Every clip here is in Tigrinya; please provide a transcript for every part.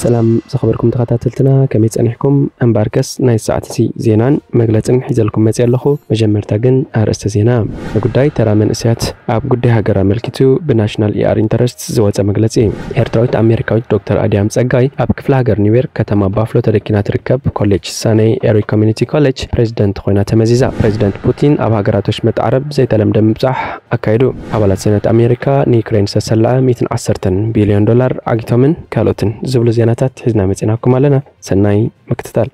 ሰላም ዝኸበርኩም ተኸታተልትና፣ ከመይ ጸኒሕኩም? እምበኣርከስ ናይ ሰዓት እዚ ዜናን መግለጽን ሒዘልኩም መጽእ ኣለኹ። መጀመርታ ግን ኣርእስተ ዜና። ንጉዳይ ተራ መንእሰያት ኣብ ጉዳይ ሃገር ኣመልኪቱ ብናሽናል ኢኣር ኢንተረስት ዝወጸ መግለጺ። ኤርትራዊት ኣሜሪካዊት ዶክተር ኣድያም ጸጋይ ኣብ ክፍለ ሃገር ኒውዮርክ ከተማ ባፍሎ ተደኪና ትርከብ ኮሌጅ ሳነይ ኤሪ ኮሚኒቲ ኮሌጅ ፕሬዚደንት ኮይና ተመዚዛ። ፕሬዚደንት ፑቲን ኣብ ሃገራት ወሽመጥ ዓረብ ዘይተለምደ ምብጻሕ ኣካይዱ። ኣባላት ሰነት ኣሜሪካ ንዩክሬን ዝተሰለዐ ሚእትን ዓሰርተን ቢልዮን ዶላር ዓጊቶምን ካልኦትን ዝብሉ ዜናታት ሒዝና መጺናኩም ኣለና። ሰናይ ምክትታል።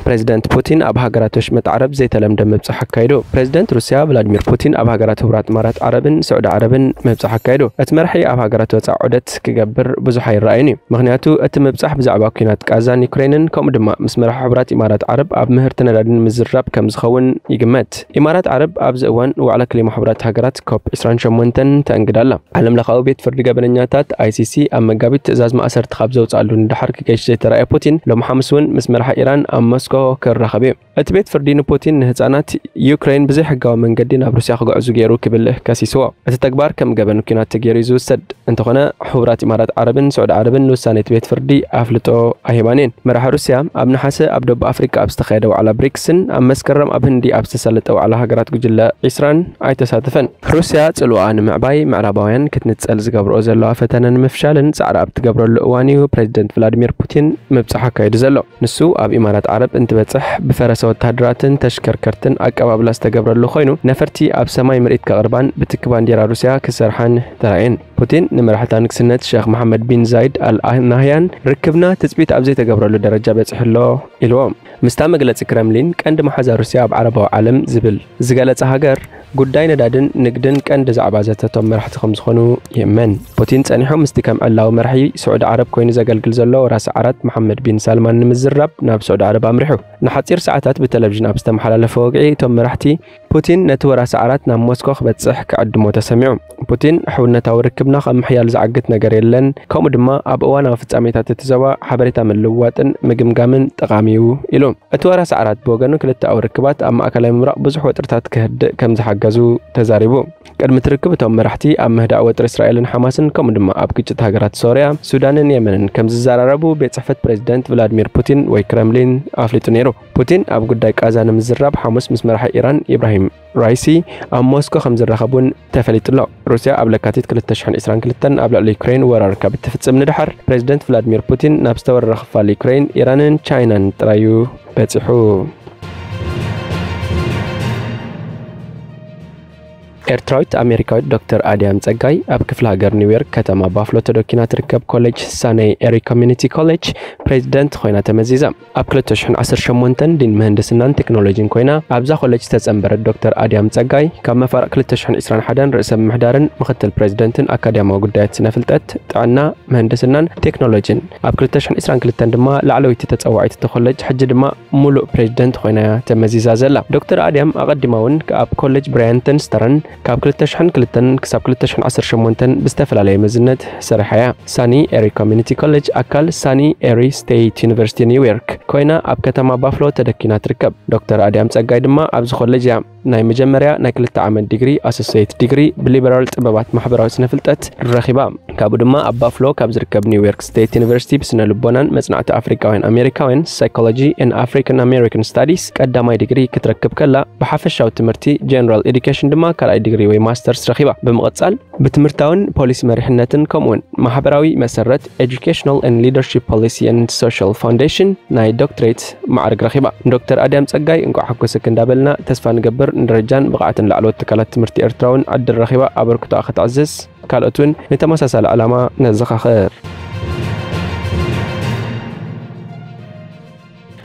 ፕሬዚደንት ፑቲን ኣብ ሃገራት ወሽመጥ ዓረብ ዘይተለምደ ምብጻሕ ኣካይዱ። ፕሬዚደንት ሩስያ ቭላድሚር ፑቲን ኣብ ሃገራት ሕቡራት ኢማራት ዓረብን ስዑዲ ዓረብን ምብጻሕ ኣካይዱ። እቲ መራሒ ኣብ ሃገራት ወጻኢ ዑደት ክገብር ብዙሕ ኣይረኣይን እዩ። ምኽንያቱ እቲ ምብጻሕ ብዛዕባ ኲናት ቃዛን ዩክሬንን ከምኡ ድማ ምስ መራሒ ሕቡራት ኢማራት ዓረብ ኣብ ምህርቲ ነዳድን ምዝራብ ከም ዝኸውን ይግመት። ኢማራት ዓረብ ኣብዚ እዋን ዋዕላ ክሊማ ሕቡራት ሃገራት ኮፕ ዕስራን ሸሞንተን ተእንግድ ኣላ። ዓለም ለኻዊ ቤት ፍርዲ ገበነኛታት ኣይሲሲ ኣብ መጋቢት ትእዛዝ ማእሰርቲ ካብ ዘውፅኣሉ ንደሓር ክገይሽ ዘይተራእየ ፑቲን ሎም ሓሙስ እውን ምስ መራሒ ኢራን ኣብ ሞስኮ ክራኸብ እዩ። እቲ ቤት ፍርዲ ንፑቲን ንህፃናት ዩክሬን ብዘይሕጋዊ መንገዲ ናብ ሩስያ ክግዕዙ ገይሩ ክብል ከሲስዎ። እቲ ተግባር ከም ገበን ኲናት ተገይሩ እዩ ዝውሰድ። እንተኾነ ሕቡራት ኢማራት ዓረብን ስዑዲ ዓረብን ንውሳነ እቲ ቤት ፍርዲ ኣፍልጦ ኣይህባን እየን። መራሒ ሩስያ ኣብ ነሓሰ ኣብ ደቡብ ኣፍሪቃ ኣብ ዝተኻየደ ዋዕላ ብሪክስን ኣብ መስከረም ኣብ ህንዲ ኣብ ዝተሳለጠ ዋዕላ ሃገራት ጉጅለ ዒስራን ኣይተሳተፈን። ሩስያ ጽልዋኣ ንምዕባይ ምዕራባውያን ክትንጸል ዝገብርኦ ዘለዋ ፈተነ ንምፍሻልን ጻዕሪ ኣብ ትገብረሉ እዋን እዩ ፕሬዚደንት ቭላድሚር ፑቲን ምብጻሕ ኣካይዱ ዘሎ። ንሱ ኣብ ኢማራት ዓረብ እንትበጽሕ ብፈረሰ ወተሃደራትን ተሽከርከርትን ኣቀባብላ ዝተገብረሉ ኮይኑ፣ ነፈርቲ ኣብ ሰማይ ምርኢት ከቕርባን ብትኪ ባንዲራ ሩስያ ክሰርሓን ተራእየን። ፑቲን ንመራሕቲ ኣንግስነት ሸኽ መሓመድ ቢን ዛይድ ኣል ናህያን ርክብና ትጽቢት ኣብ ዘይተገብረሉ ደረጃ በጺሑ ኣሎ ኢልዎ። ምስታ መግለጺ ክረምሊን ቀንዲ መሓዛ ሩስያ ኣብ ዓረባዊ ዓለም ዝብል ዝገለጸ ሃገር፣ ጉዳይ ነዳድን ንግድን ቀንዲ ዛዕባ ዘተቶም መራሕቲ ከም ዝኾኑ ይእመን። ፑቲን ጸኒሑ ምስቲ ከም ዕላዊ መራሒ ስዑዲ ዓረብ ኮይኑ ዘገልግል ዘሎ ወራሲ ዓራት መሓመድ ቢን ሳልማን ንምዝራብ ናብ ስዑዲ ዓረብ ኣምሪሑ። ንሓጺር ሰዓታት ብቴሌቪዥን ኣብ ዝተመሓላለፈ ወግዒ እቶም መራሕቲ ፑቲን ነቲ ወራሲ ዓራት ናብ ሞስኮ ክበጽሕ ክዕድሞ ተሰሚዑ። ፑቲን፣ ሕውነታዊ ርክብና ካብ ምሕያል ዝዓግት ነገር የለን፣ ከምኡ ድማ ኣብ እዋናዊ ፍጻሜታት እቲ ዞባ ሓበሬታ ምልውዋጥን ምግምጋምን ጠቓሚ እዩ ኢሉ። እቲ ወራሲ ዓራት ብወገኑ ክልተኣዊ ርክባት ኣብ ማእከላይ ምብራቕ ብዙሕ ወጥርታት ክህድእ ከም ዝሓገዙ ተዛሪቡ። ቅድሚ እቲ ርክብ እቶም መራሕቲ ኣብ ምህዳእ ወጥሪ እስራኤልን ሓማስን ከምኡ ድማ ኣብ ግጭት ሃገራት ሶርያ፣ ሱዳንን የመንን ከም ዝዘራረቡ ቤት ጽሕፈት ፕሬዚደንት ቭላድሚር ፑቲን ወይ ክረምሊን ኣፍሊጡ ነይሩ። ፑቲን ኣብ ጉዳይ ቃዛ ንምዝራብ ሓሙስ ምስ መራሒ ኢራን ኢብራሂም ራይሲ ኣብ ሞስኮ ከም ዝራኸብ እውን ተፈሊጡ ኣሎ። ሩስያ ኣብ ለካቲት ክልተ ሽሕን ዕስራን ክልተን ኣብ ልዕሊ ዩክሬን ወራር ካብ እትፍጽም ንድሓር፣ ፕሬዚደንት ቭላድሚር ፑቲን ናብ ዝተወረረ ክፋል ዩክሬን፣ ኢራንን ቻይናን ጥራይ እዩ በጺሑ። ኤርትራዊት ኣሜሪካዊት ዶክተር ኣድያም ጸጋይ ኣብ ክፍለ ሃገር ኒውዮርክ ከተማ ባፍሎ ተደኪና ትርከብ ኮሌጅ ሳነይ ኤሪ ኮሚኒቲ ኮሌጅ ፕሬዚደንት ኮይና ተመዚዛ። ኣብ ክልተ ሽሕን ዓሰርተ ሸሞንተን ዲን ምህንድስናን ቴክኖሎጂን ኮይና ኣብዛ ኮሌጅ ዝተጸንበረት ዶክተር ኣድያም ጸጋይ፣ ካብ መፋርቕ ክልተ ሽሕን ዕስራን ሓደን ርእሰ ምምሕዳርን ምኽትል ፕሬዚደንትን ኣካዳሚያዊ ጉዳያት ስነ ፍልጠት፣ ጥዕና፣ ምህንድስናን ቴክኖሎጂን፣ ኣብ ክልተ ሽሕን ዕስራን ክልተን ድማ ላዕለወይቲ ተጸዋዒት እቲ ኮሌጅ፣ ሕጂ ድማ ሙሉእ ፕሬዚደንት ኮይና እያ ተመዚዛ ዘላ። ዶክተር ኣድያም ኣቐዲማ እውን ኣብ ኮሌጅ ብራያንተን ስተርን ካብ ክልተ ሽሕን ክልተን ክሳብ ክልተ ሽሕን ዓሰርተ ሸሞንተን ብዝተፈላለየ መዝነት ሰሪሓ እያ። ሳኒ ኤሪ ኮሚኒቲ ኮሌጅ ኣካል ሳኒ ኤሪ ስቴት ዩኒቨርሲቲ ኒውዮርክ ኮይና ኣብ ከተማ ባፍሎ ተደኪና ትርከብ። ዶክተር ኣድያም ጸጋይ ድማ ኣብዚ ኮሌጅ እያ ናይ መጀመርያ ናይ ክልተ ዓመት ዲግሪ፣ ኣሶሲየት ዲግሪ፣ ብሊበራል ጥበባት ማሕበራዊ ስነ ፍልጠት ረኺባ። ካብኡ ድማ ኣብ ባፍሎ ካብ ዝርከብ ኒውዮርክ ስቴት ዩኒቨርሲቲ ብስነ ልቦናን መጽናዕቲ ኣፍሪቃውያን ኣሜሪካውያን፣ ሳይኮሎጂ ኤን ኣፍሪካን ኣሜሪካን ስታዲስ፣ ቀዳማይ ዲግሪ ክትረክብ ከላ፣ ብሓፈሻዊ ትምህርቲ ጀነራል ኤዱኬሽን ድማ ካልኣይ ዲግሪ ወይ ማስተርስ ረኺባ። ብምቕጻል ብትምህርታውን ፖሊሲ መሪሕነትን ከምኡውን ማሕበራዊ መሰረት፣ ኤጁኬሽናል ኤንድ ሊደርሺፕ ፖሊሲ ኤንድ ሶሻል ፋውንዴሽን፣ ናይ ዶክትሬት ማዕርግ ረኺባ። ንዶክተር ኣድያም ጸጋይ እንቋዕ ሓጎሰኪ እንዳበልና፣ ተስፋ ንገብር ንደረጃን ብቕዓትን ላዕለዎት ትካላት ትምህርቲ ኤርትራ እውን ዕድል ረኺባ ኣበርክቶኣ ከተዕዝዝ፣ ካልኦት እውን ንተመሳሳሊ ዕላማ ነዘኻኽር።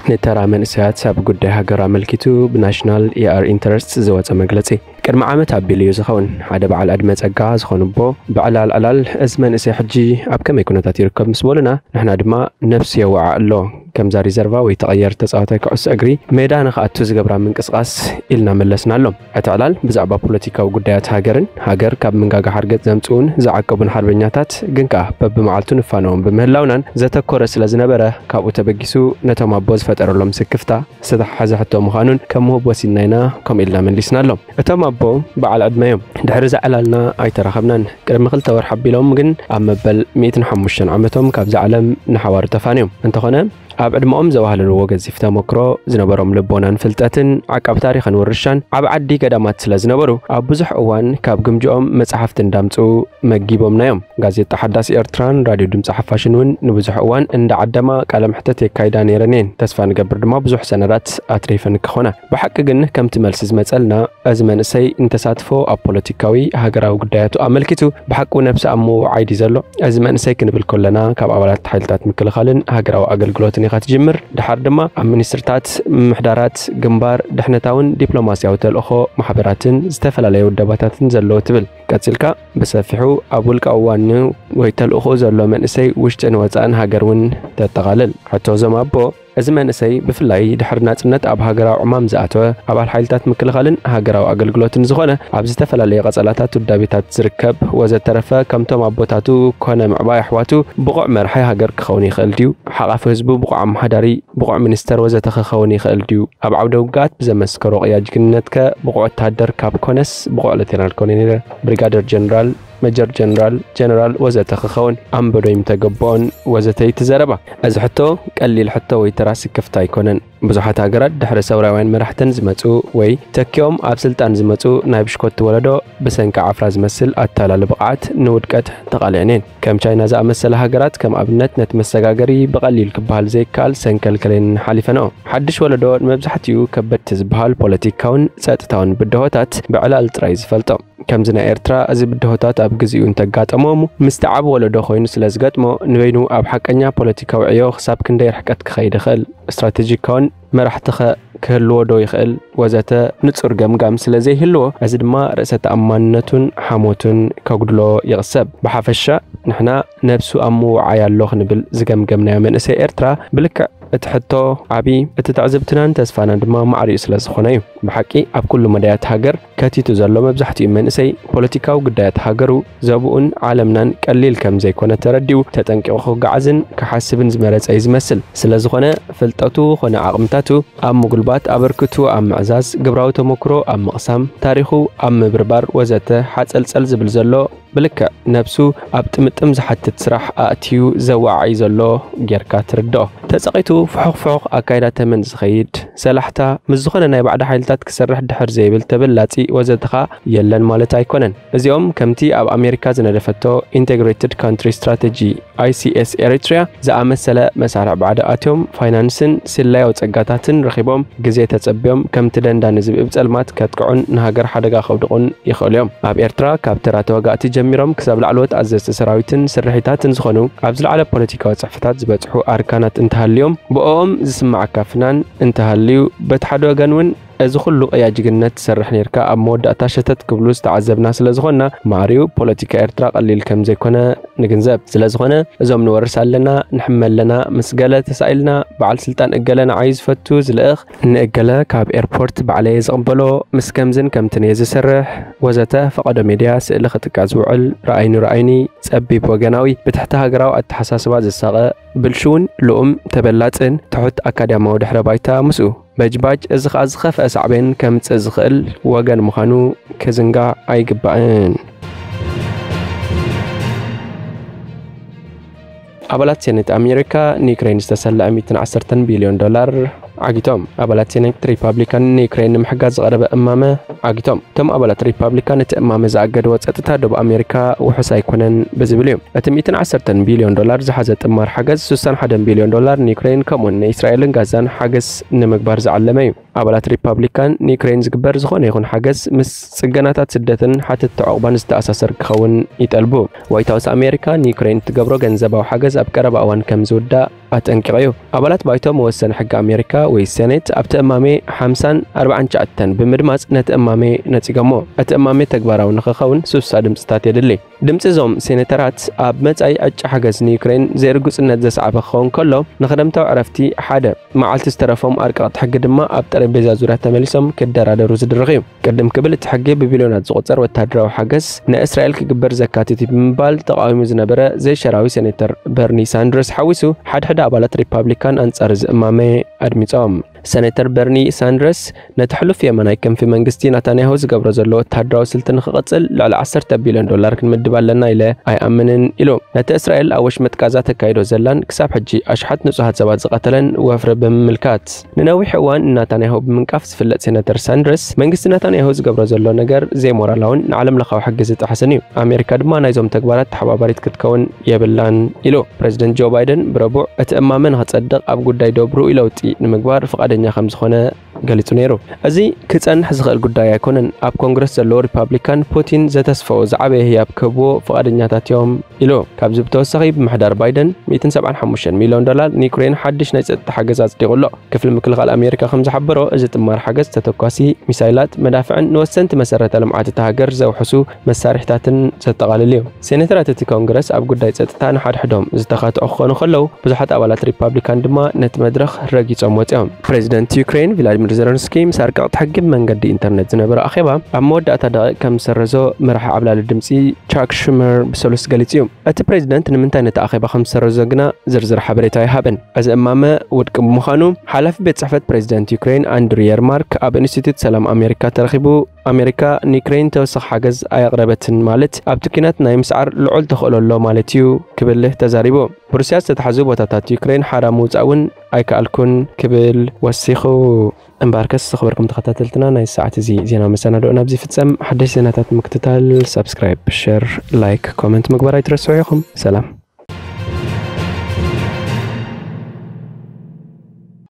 ንተራ መንእሰያት ኣብ ጉዳይ ሃገር ኣመልኪቱ ብናሽናል ኢኣር ኢንተረስት ዝወጸ መግለጺ። ቅድሚ ዓመት ኣቢሉ እዩ ዝኸውን። ሓደ በዓል ዕድመ ጸጋ ዝኾኑ ኣቦ ብዕላል ዕላል፣ "እዚ መንእሰይ ሕጂ ኣብ ከመይ ኩነታት ይርከብ?" ምስ በሉና፣ ንሕና ድማ፣ "ነፍሱ የዋዓ ኣሎ፣ ከምዛ ሪዘርቫ ወይ ተቐየር ተጻዋታይ ኩዕሶ እግሪ ሜዳ ንኽኣቱ ዝገብራ ምንቅስቓስ" ኢልና መለስናሎም። እቲ ዕላል ብዛዕባ ፖለቲካዊ ጉዳያት ሃገርን ሃገር ካብ ምንጋጋ ሓርገጽ ዘምጽኡን ዝዓቀቡን ሓርበኛታት ግን ከኣ በብመዓልቱ ንፋነዎም ብምህላውናን ዘተኮረ ስለ ዝነበረ፣ ካብኡ ተበጊሱ ነቶም ኣቦ ዝፈጠረሎም ስክፍታ ዝተሓሓዘ ሕቶ ምዃኑን ከም ውሁብ ወሲድና ኢና ከምኡ ኢልና መሊስናሎም። እቶም ኣቦ በዓል ዕድመ እዮም። ድሕሪ ዘዕላልና ኣይተራኸብናን። ቅድሚ ክልተ ወርሒ ኣቢሎም ግን ኣብ መበል ሚእትን ሓሙሽተን ዓመቶም ካብዛ ዓለም ንሓዋሩ ተፋንዮም። እንተኾነ ኣብ ዕድመኦም ዘዋህለልዎ ገዚፍ ተመክሮ ዝነበሮም ልቦናን ፍልጠትን ዓቃብ ታሪኽን ውርሻን ዓብ ዓዲ ገዳማት ስለ ዝነበሩ ኣብ ብዙሕ እዋን ካብ ግምጅኦም መጽሓፍቲ እንዳምጽኡ መጊቦምና እዮም። ጋዜጣ ሓዳስ ኤርትራን ራድዮ ድምፂ ሓፋሽን እውን ንብዙሕ እዋን እንዳዓደማ ቃለ መሕተት የካይዳ ነይረን እየን። ተስፋ ንገብር ድማ ብዙሕ ሰነዳት ኣትሪፈን ክኾና። ብሓቂ ግን ከምቲ መልሲ ዝመጸልና እዚ መንእሰይ ንተሳትፎ ኣብ ፖለቲካዊ ሃገራዊ ጉዳያቱ ኣመልኪቱ ብሓቁ ነብሲ ኣብ ምውዓይ ድዩ ዘሎ? እዚ መንእሰይ ክንብል ከለና ካብ ኣባላት ሓይልታት ምክልኻልን ሃገራዊ ኣገልግሎትን ኢኻ ትጅምር። ድሓር ድማ ኣብ ሚኒስትርታት፣ ምምሕዳራት፣ ግንባር፣ ድሕነታውን ዲፕሎማስያዊ ተልእኾ ማሕበራትን ዝተፈላለዩ ውደባታትን ዘለዎ ትብል። ቀጺልካ ብሰፊሑ ኣብ ውልቃዊ ዋኒ ወይ ተልእኾኡ ዘሎ መንእሰይ ውሽጥን ወጻእን ሃገር እውን ተጠቓልል። ሕቶ እዞም ኣቦ፣ እዚ መንእሰይ ብፍላይ ድሕሪ ናጽነት ኣብ ሃገራዊ ዕማም ዝኣተወ፣ ኣባል ሓይልታት ምክልኻልን ሃገራዊ ኣገልግሎትን ዝኾነ፣ ኣብ ዝተፈላለየ ቀጸላታት ውዳቤታት ዝርከብ፣ ወዘተረፈ ከምቶም ኣቦታቱ ኮነ ምዕባይ ኣሕዋቱ ብቑዕ መራሒ ሃገር ክኸውን ይኽእል ድዩ? ሓቓፊ ህዝቡ ብቑዕ ኣመሓዳሪ፣ ብቑዕ ሚኒስተር ወዘተ ክኸውን ይኽእል ድዩ? ኣብ ዓውደ ውግኣት ብዘመስከሮ ቅያ ጅግንነትከ ብቑዕ ወታደር ካብ ኮነስ ብቑዕ ሌተናል ኮሎኔል፣ ብሪጋደር ጀነራል፣ መጀር ጀነራል፣ ጀነራል ወዘተ ክኸውን ኣምበዶ ይምተገበኦን ወዘተ እዩ እቲ ዘረባ። እዚ ሕቶ ቀሊል ሕቶ ወይ ተራ ስክፍታ ኣይኮነን። ብዙሓት ሃገራት ድሕሪ ሰውራውያን መራሕተን ዝመጹ ወይ ተኪኦም ኣብ ስልጣን ዝመጹ ናይ ብሽኮቲ ወለዶ ብሰንኪ ዓፍራ ዝመስል ኣታላሊ ብቕዓት ንውድቀት ተቓሊዐን እየን። ከም ቻይና ዝኣመሰላ ሃገራት ከም ኣብነት ነቲ መሰጋገሪ ብቐሊል ክበሃል ዘይከኣል ሰንከልከለን ሓሊፈንኦ። ሓድሽ ወለዶ ንመብዛሕትኡ ከበድቲ ዝበሃል ፖለቲካውን ጸጥታውን ብድሆታት ብዕላል ጥራይ ዝፈልጦ። ከምዚ ናይ ኤርትራ እዚ ብድሆታት ኣብ ግዜኡ እንተጋጠሞም፣ ምስቲ ዓቢ ወለዶ ኮይኑ ስለ ዝገጥሞ፣ ንበይኑ ኣብ ሓቀኛ ፖለቲካዊ ዕዮ ክሳብ ክንደይ ርሕቀት ክኸይድ ይኽእል? ስትራቴጂካውን መራሕትኸ ክህልዎ ዶ ይኽእል? ወዘተ ንጹር ገምጋም ስለ ዘይህልዎ፣ እዚ ድማ ርእሰ ተኣማንነቱን ሓሞቱን ከጉድሎ ይቕሰብ። ብሓፈሻ፣ ንሕና ነብሱ ኣብ ምውዓይ ኣሎ ክንብል ዝገምገምናዮ መንእሰይ ኤርትራ፣ ብልክዕ እቲ ሕቶ ዓቢ፣ እቲ ትዕዝብትናን ተስፋናን ድማ ማዕሪኡ ስለ ዝኾነ እዩ። ብሓቂ፣ ኣብ ኩሉ መዳያት ሃገር ከቲቱ ዘሎ መብዛሕትኡ መንእሰይ፣ ፖለቲካዊ ጉዳያት ሃገሩ፣ ዘብኡን ዓለምናን ቀሊል ከም ዘይኮነ ተረዲኡ፣ ተጠንቂቑ ክጓዓዝን ክሓስብን ዝመረጸ እዩ ዝመስል። ስለ ዝኾነ፣ ፍልጠቱ ኾነ ዓቕምታቱ ኣብ ምጉልባት፣ ኣበርክቱ ኣብ ምዕዛዝ፣ ግብራዊ ተመክሮ ኣብ ምቕሳም፣ ታሪኹ ኣብ ምብርባር ወዘተ ሓጸልጸል ዝብል ዘሎ፣ ብልክዕ ነብሱ ኣብ ጥምጥም ዝሓትት ስራሕ ኣእትዩ ዘወዓዒ ዘሎ ጌርካ ትርድኦ። ተጸቒቱ ፍሑኽ ፍሑኽ ኣካይዳ ተመን ዝኸይድ፣ ሰላሕታ፣ ምስ ዝኾነ ናይ ባዕዲ ሓይልታት ክሰርሕ ድሕር ዘይብል ተበላጺ ወዘተ ኸኣ የለን ማለት ኣይኮነን። እዚኦም ከምቲ ኣብ ኣሜሪካ ዝነደፈቶ ኢንተግሬትድ ካንትሪ ስትራተጂ፣ ኣይ ሲ ኤስ ኤሪትሪያ፣ ዝኣመሰለ መሳርዕ ባዕዲ ኣትዮም ፋይናንስን ስለያዊ ጸጋታትን ረኺቦም ግዜ ተጸብዮም ከምቲ ደንዳኒ ዝብኢ ብጸልማት ከጥቅዑን ንሃገር ሓደጋ ከውድቑን ይኽእሉ እዮም። ኣብ ኤርትራ ካብ ተራ ተዋጋእቲ ጀሚሮም ክሳብ ላዕለዎት ኣዘዝቲ ሰራዊትን ስርሒታትን ዝኾኑ ኣብ ዝለዓለ ፖለቲካዊ ጽሕፈታት ዝበጽሑ ኣርካናት እንተሃልዮም ብእኦም ዝስማዓካ ፍናን እንተሃልዩ በቲ ሓደ ወገን እውን እዚ ኩሉ ቅያ ጅግንነት ትሰርሕ ኔርካ ኣብ መወዳእታ ሸተት ክብሉ ዝተዓዘብና ስለ ዝኾንና ማዕሪኡ ፖለቲካ ኤርትራ ቀሊል ከም ዘይኮነ ንግንዘብ። ስለ ዝኾነ እዞም ንወርስ ኣለና፣ ንሕመ ኣለና፣ ምስ ገለ ተሳኢልና፣ በዓል ስልጣን እገለ ንዓይ ዝፈቱ ዝልእኽ፣ ንእገለ ካብ ኤርፖርት ባዕለየ ዝቕበሎ፣ ምስ ከምዝን ከምትን እየ ዝሰርሕ ወዘተ ፈቐዶ ሜድያ ስእሊ ክጥቃ ዝውዕል ረኣይኒ ረኣይኒ ጸቢብ ወገናዊ ብትሕቲ ሃገራዊ ኣተሓሳስባ ዝሳቐ ብልሽውን ልኡም ተበላጽን ትሑት ኣካዳሚያዊ ድሕረ ባይታ ምስኡ በጅባጅ፣ እዚ ኸኣ ዝኸፍአ ሳዕቤን ከምጽእ ዝኽእል ወገን ምዃኑ ክዝንጋዕ ኣይግባእን። ኣባላት ሴኔት ኣሜሪካ ንዩክሬን ዝተሰልዐ ሚእትን ዓሰርተን ቢልዮን ዶላር ዓጊቶም። ኣባላት ሴኔት ሪፓብሊካን ንዩክሬን ንምሕጋዝ ዝቐረበ እማመ ዓጊቶም። እቶም ኣባላት ሪፓብሊካን እቲ እማመ ዝኣገድዎ ጸጥታ ዶብ ኣሜሪካ ውሑስ ኣይኮነን ብዝብል እዩ። እቲ ሚእትን ዓሰርተን ቢልዮን ዶላር ዝሓዘ ጥማር ሓገዝ ሱሳን ሓደን ቢልዮን ዶላር ንዩክሬን ከምኡውን ንእስራኤልን ጋዛን ሓገዝ ንምግባር ዝዓለመ እዩ። ኣባላት ሪፓብሊካን ንዩክሬን ዝግበር ዝኾነ ይኹን ሓገዝ ምስ ጽገናታት ስደትን ሓተትቲ ዕቑባን ዝተኣሳሰር ክኸውን ይጠልቡ። ዋይት ሃውስ ኣሜሪካ ንዩክሬን እትገብሮ ገንዘባዊ ሓገዝ ኣብ ቀረባ እዋን ከም ዝውዳእ ኣጠንቂቑ እዩ። ኣባላት ባይቶ መወሰኒ ሕጊ ኣሜሪካ ወይ ሴኔት ኣብቲ እማሜ ሓምሳን ኣርባዓን ትሽዓተን ብምድማጽ ነቲ እማሜ ነጺጎሞ። እቲ እማሜ ተግባራዊ ንኽኸውን ሱሳ ድምጽታት የድሊ። ድምጺ እዞም ሴኔተራት ኣብ መጻኢ ዕጫ ሓገዝ ንዩክሬን ዘይርጉጽነት ዘስዓበ ክኸውን ከሎ፣ ንኽረምታዊ ዕረፍቲ ሓደ መዓልቲ ዝተረፎም ኣርቀቕቲ ሕጊ ድማ ኣብ ጠረጴዛ ዙርያ ተመሊሶም ክደራደሩ ዝድርኽ እዩ። ቅድም ክብል እቲ ሕጊ ብቢልዮናት ዝቑጸር ወታደራዊ ሓገዝ ንእስራኤል ክግበር ዘካትት እዩ ብምባል ተቓዊሙ ዝነበረ ዘይሸራዊ ሴኔተር በርኒ ሳንደርስ ሓዊሱ ሓድሕድ ኣባላት ሪፓብሊካን ኣንጻር እዚ እማመ ኣድሚጾም። ሰኔተር በርኒ ሳንደርስ፣ ነቲ ሕሉፍ የመናይ ክንፊ መንግስቲ ናታንያሁ ዝገብሮ ዘሎ ወተሃደራዊ ስልቲ ንኽቕጽል ልዕሊ ዓሰርተ ቢልዮን ዶላር ክንምድብ ኣለና ኢለ ኣይኣምንን ኢሉ። ነቲ እስራኤል ኣብ ወሽመጥ ጋዛ ተካይዶ ዘላን ክሳብ ሕጂ ኣሽሓት ንጹሃት ሰባት ዝቐተለን ወፍሪ ብምምልካት፣ ንነዊሕ እዋን ንናታንያሁ ብምንቃፍ ዝፍለጥ ሴነተር ሳንደርስ፣ መንግስቲ ናታንያሁ ዝገብሮ ዘሎ ነገር ዘይሞራላውን ንዓለም ለኻዊ ሕጊ ዝጥሕስን እዩ። ኣሜሪካ ድማ ናይዞም ተግባራት ተሓባባሪት ክትከውን የብላን ኢሉ። ፕሬዚደንት ጆ ባይደን ብረቡዕ እቲ እማመ ንኽጸድቕ ኣብ ጉዳይ ደቡብ ርኡይ ለውጢ ንምግባር ፍቓደኛ ከም ዝኾነ ገሊጹ ነይሩ። እዚ ክጸንሕ ዝኽእል ጉዳይ ኣይኮነን። ኣብ ኮንግረስ ዘለዉ ሪፓብሊካን ፑቲን ዘተስፈዎ ዝዓበየ ህያብ ክህብዎ ፍቓደኛታት እዮም ኢሉ። ካብዚ ብተወሳኺ ብምሕዳር ባይደን ሚእትን ሰብዓን ሓሙሽተን ሚልዮን ዶላር ንዩክሬን ሓድሽ ናይ ጸጥታ ሓገዝ ኣጽዲቑ ኣሎ። ክፍሊ ምክልኻል ኣሜሪካ ከም ዝሓበሮ፣ እዚ ጥማር ሓገዝ ተተኳሲ፣ ሚሳይላት፣ መዳፍዕን ንወሰንቲ መሰረተ ልምዓት እታ ሃገር ዘውሕሱ መሳርሒታትን ዘጠቓልል እዩ። ሴኔተራት እቲ ኮንግረስ ኣብ ጉዳይ ጸጥታ ንሓድሕዶም ዝተኻትዑ ክኾኑ ከለዉ፣ ብዙሓት ኣባላት ሪፓብሊካን ድማ ነቲ መድረኽ ረጊጾም ወጺኦም። ፕሬዚደንት ዩክሬን ቪላዲሚር ዘለንስኪ ምስ ኣርቀቕቲ ሕጊ ብመንገዲ ኢንተርነት ዝነበሮ ኣኼባ ኣብ መወዳእታ ደቂቕ ከም ዝሰረዞ መራሒ ዓብላሊ ድምጺ ቻክ ሹመር ብሰሉስ ገሊጹ እዩ። እቲ ፕሬዚደንት ንምንታይ ነቲ ኣኼባ ከም ዝሰረዞ ግና ዝርዝር ሓበሬታ ኣይሃበን። እዚ እማመ ውድቂ ብምዃኑ፣ ሓላፊ ቤት ጽሕፈት ፕሬዚደንት ዩክሬን ኣንድሪ የርማርክ ኣብ ኢንስቲትዩት ሰላም ኣሜሪካ ተረኺቡ፣ ኣሜሪካ ንዩክሬን ተወሳኺ ሓገዝ ኣየቕረበትን ማለት ኣብቲ ኲናት ናይ ምስዓር ልዑል ተኽእሎ ኣሎ ማለት እዩ ክብል ተዛሪቡ። ብሩስያ ዝተታሕዙ ቦታታት ዩክሬን ሓራ ምውጻእ እውን ኣይከኣልኩን ክብል ወሲኹ። እምበኣርከስ ዝኸበርኩም ተኸታተልትና፣ ናይ ሰዓት እዚ ዜና መሰናድኦ ናብዚ ይፍጸም። ሓደሽ ዜናታት ምክትታል ሳብስክራይብ፣ ሸር፣ ላይክ፣ ኮመንት ምግባር ኣይትረስዑ ኢኹም። ሰላም።